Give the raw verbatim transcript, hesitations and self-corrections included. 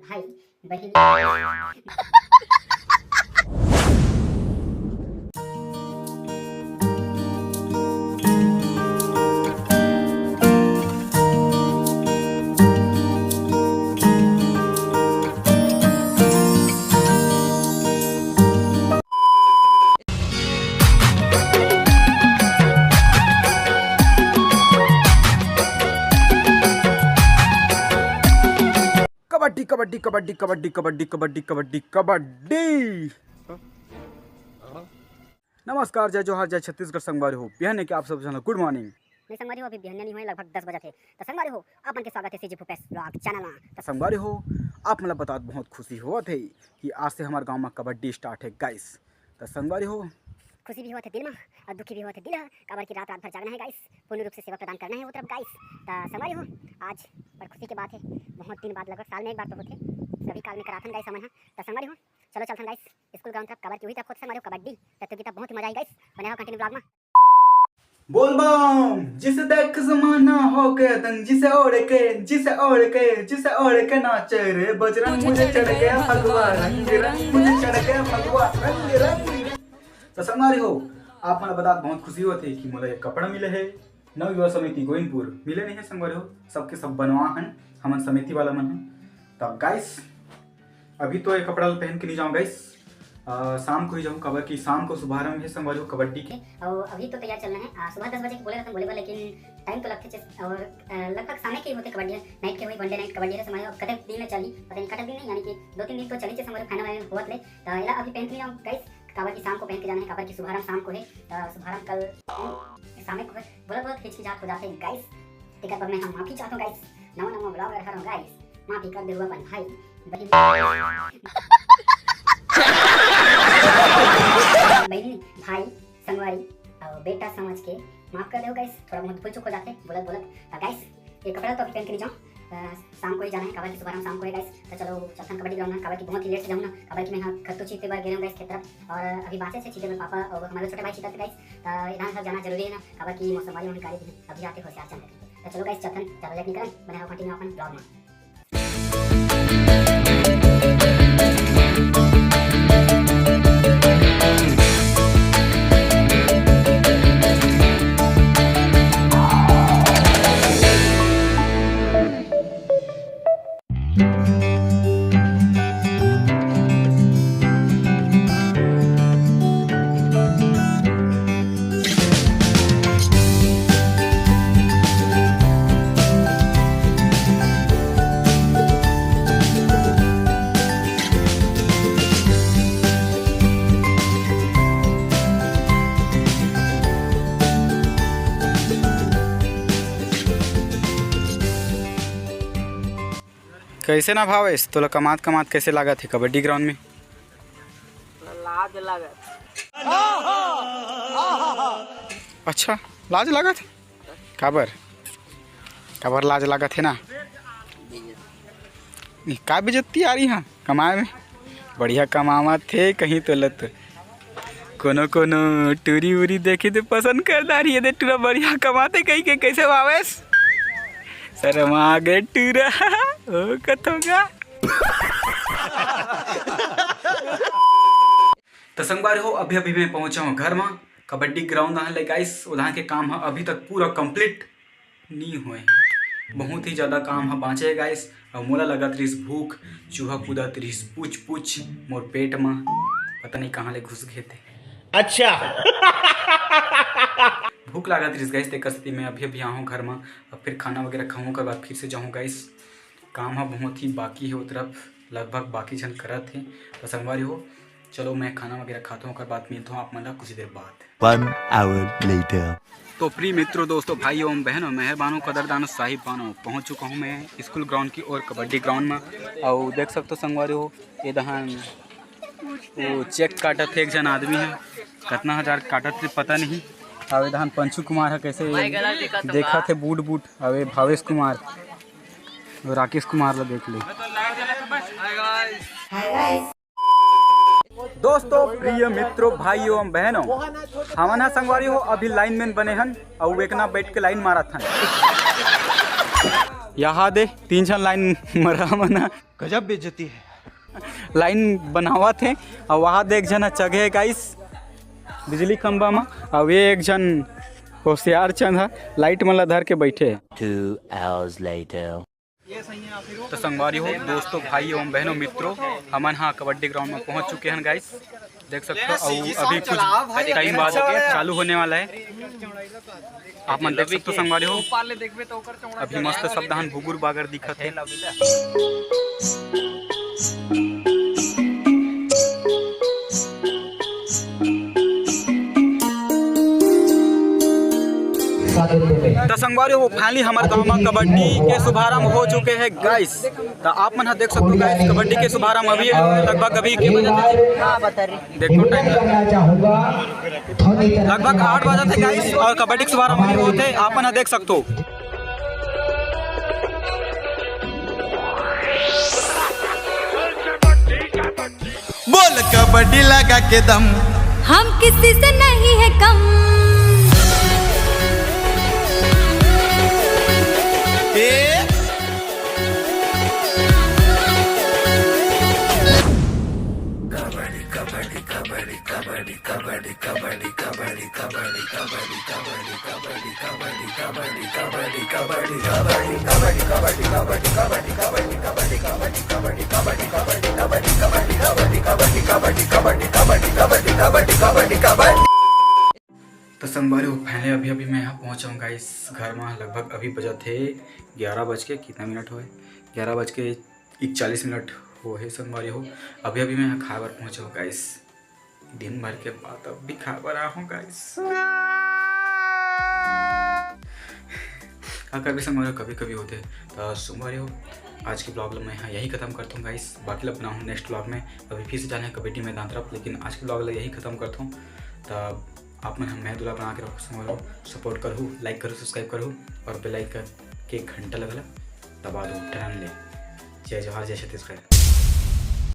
भाई, बहिनी। कबड्डी, कबड्डी, कबड्डी, कबड्डी, कबड्डी, कबड्डी, कबड्डी, कबड्डी। नमस्कार, जय जोहार, जय छत्तीसगढ़। संगवारी हो, बिहान के आप सब झन ल good morning। नहीं संगवारी हो, अभी बिहान नहीं होए, लगभग दस बजत हे। त संगवारी हो, आप मन के स्वागत हे CG भूपेश vlog channel मा। त संगवारी हो, आप मन ल बतात बहुत खुशी होवत हे कि आज से हमर गांव मा कबड्डी start हे guys। त संगवारी हो, खुशी भी होवत हे दिल मा अउ दुखी भी होवत हे दिल ह, काबर कि रात रात भर जागना हे guys, पूर्ण रूप से सेवा प्रदान करना हे वो तरफ guys। त संगवारी हो, आज बड़ खुशी के बात हे, बहुत दिन बाद, लगभग साल में एक बार तो होथे, कभी काल में कराथन guys हमन ह। त संगवारी हो, चलो चलथन guys school ground तरफ, काबर कि उही तरफ होथे संगवारी हो कबड्डी। तब तक की तब बहुत ही मजा आई guys, बने रहो continue vlog मा। बोल बम, जिसे देख जमाना हो गया दंग, जिसे ओढ़ के, जिसे ओढ़ के, जिसे ओढ़ के नाचे रे बजरंग, मुझे चढ़ गया भगवा रंग रंग, मुझे चढ़ गया भगवा रंग रंग। त संगवारी हो, आप मन ल बतात बहुत खुशी होत हे कि मोला ये कपड़ा मिले हे, नव युवा समिति गोविंदपुर, मिले नहीं हे संगवारी हो, सबके सब बनवा हन हमन समिति वाला मन ह। त guys, अभी तो ये कपड़ा ल पहन के नहीं जाऊँ guys, अ, शाम को ही जाऊँ, काबर कि शाम को शुभारंभ हे संगवारी हो कबड्डी के। अउ अभी तो तैयार चलना हे, अ, सुबह दस बजे के बोले रहिथन बोले बर, लेकिन time तो लगथे चे-, अउ, अ, लगभग शामे के ही होथे कबड्डी, night के होही, one day night कबड्डी हे संगवारी हो। अब कतेक दिन ले चलही पता नहीं, कतेक दिन नहीं, यानी कि दो तीन दिन तो चलही चे संगवारी हो, final वाइनल होवत ले। त एला अभी पहन के नहीं जाऊँ guys, काबर कि शाम को पहन के जाना हे, काबर कि शुभारंभ शाम को हे, त शुभारंभ कल शामे को हे। बोलत बोलत हिचकिचाहट हो जाथे guys, तेकर बर मैं ह माफी चाहत हूँ guys, नवा नवा vlogger हरव guys, माफी कर देहू अपन भाई, बहिनी, बहिनी, भाई, संगवारी अउ बेटा समझ के माफ कर देहू guys, थोड़ा बहुत भूल चूक हो जाथे बोलत बोलत। त guys, ये कपड़ा तो अभी पहन के नहीं जाऊँ, अ, शाम को ही जाना हे, काबर कि शुभारंभ शाम को हे guys। त चलो चलथन कबड्डी ground में, काबर कि बहुत ही late से जाऊँ ना, काबर कि मैं यहाँ खत्तू छीते बर गे रहेंव guys खेत तरफ, अउ अभी बाचे से छीते बर पापा अउ हमारे छोटे भाई छीतत guys। त इधर सब जाना जरूरी हे ना, काबर कि मौसम वाली होने गाड़ी भी अभी जाते होशियार चल रही। त चलो guys, चलथन, ज्यादा late नहीं करन, बने रहो continue अपन vlog में। कैसे ना भावेश, तोला कमात कमात कैसे लागत हे कबड्डी ground में? लाज लागत। अच्छा, लाज लागत हे? काबर? काबर लाज लागत हे ना? का बेइज्जती आ रही हे कमाए में? बढ़िया कमावत हे कहीं तो लत। कोनो कोनो टूरी उरी देखे तो पसंद कर डारी, ये दे टूरा बढ़िया कमाथे कहीं के। कैसे भावेश? शर्मा गे टूरा। ओ कथोगा। त संगवारी हो, अभी अभी मैं पहुंचा हूँ घर में। कबड्डी ground आए ले guys, उधार के काम ह अभी तक पूरा complete नी होए हे। बहुत ही ज्यादा काम ह बांचे हे guys। अउ मोला लगत रहिस भूख, चूहा कूदत रहिस पूछ पूछ मोर पेट म, पता नहीं कहाँ ले घुस गे ते। अच्छा। भूख लागत रहिस guys, तेकर सेती मैं अभी अभी आहूँ घर म। अब फिर खाना वगैरह खाऊँ, ओकर बाद फिर से जाहूँ guys। काम ह बहुत ही बाकी हे, ओ तरफ लगभग बाकी झन करत हे। त संगवारी हो, चलो मैं खाना वगैरह खाता हूँ, ओकर बाद मिलता हूँ आप मन ला कुछ देर बाद। One hour later. तो प्रिय मित्रों, दोस्तों, भाइयों, बहनों, मेहरबानों, कदरदानों, साहिबानों, पहुँच चुका हूँ मैं school ground की ओर, कबड्डी ground में। अउ देख सकते हो संगवारी हो, ये दहन वो check काटत हे एक झन आदमी ह, कतना हजार काटत हे पता नहीं। अउ ये दहन पंचू कुमार ह, कैसे देखत हे बूट बूट। अउ ये भावेश कुमार, राकेश कुमार ला देख ले। दोस्तों, प्रिय मित्रों, भाइयों एवं बहनों, हमन ह संगवारी हो अभी lineman बने हन अउ एकना बैठ के line मारत हन। यहाँ दे तीन झन लाइन मरा मन ह। गजब बेइज्जती है। लाइन बनावत हे। अउ वहाँ दे एक झन ह चघे हे गाइस, बिजली खंभा म। अउ ये एक झन होशियार चंद ह लाइट मन ला धर के बैठे हे। Two hours later. तो संगवारी हो, दोस्तों, भाई एवं बहनों, मित्रों, हमन हा कबड्डी ग्राउंड में पहुंच चुके हैं गाइस। देख सकते हो, अउ अभी कुछ टाइम बाद चालू होने वाला है। आप मन देख सकते हो संगवारी हो, अभी मस्त सब दहन भुगुर बागर दिखत है। तो संगवारी हो, फाइनली हमारे गांव में कबड्डी के शुभारंभ हो चुके हैं गाइस। तो आप मन ह देख सकते हो गाइस, कबड्डी के शुभारंभ अभी लगभग अभी के बजे थे? देखो टाइम लगभग आठ बजे थे गाइस, और कबड्डी के शुभारंभ अभी होते, आप मन ह देख सकते हो। बोल कबड्डी लगा के दम। हम किसी से नहीं है कम। ए तो संगवारी हो, फाइनली अभी अभी मैं यहाँ पहुँचा हूँ गाइस घर में। लगभग अभी बजत हे ग्यारह बज के, कितना मिनट होए, ग्यारह बज के इकतालीस मिनट हो हे संगवारी हो। अभी अभी मैं यहाँ खाए बर पहुँचा हूँ गाइस। दिन भर के बाद अब भी खाए बर आया हूँ गाइस। का करबे संगवारी हो, कभी कभी होते। तो संगवारी हो, आज के ब्लॉग ला मैं यहाँ यही खत्म करता हूँ गाइस। बाकी ला बनाहूँ नेक्स्ट ब्लॉग में। अभी फिर से जाना है कबड्डी मैदान तरफ, लेकिन आज के ब्लॉग ला यही खत्म करता हूँ। तो आप मन हम मैं दुला बना के रखो संगवारी हो, सपोर्ट करहू, लाइक करहू, सब्सक्राइब करहू और बेल आइकन के घंटा लगला दबा दो टन ले। जय जोहार, जय छत्तीसगढ़।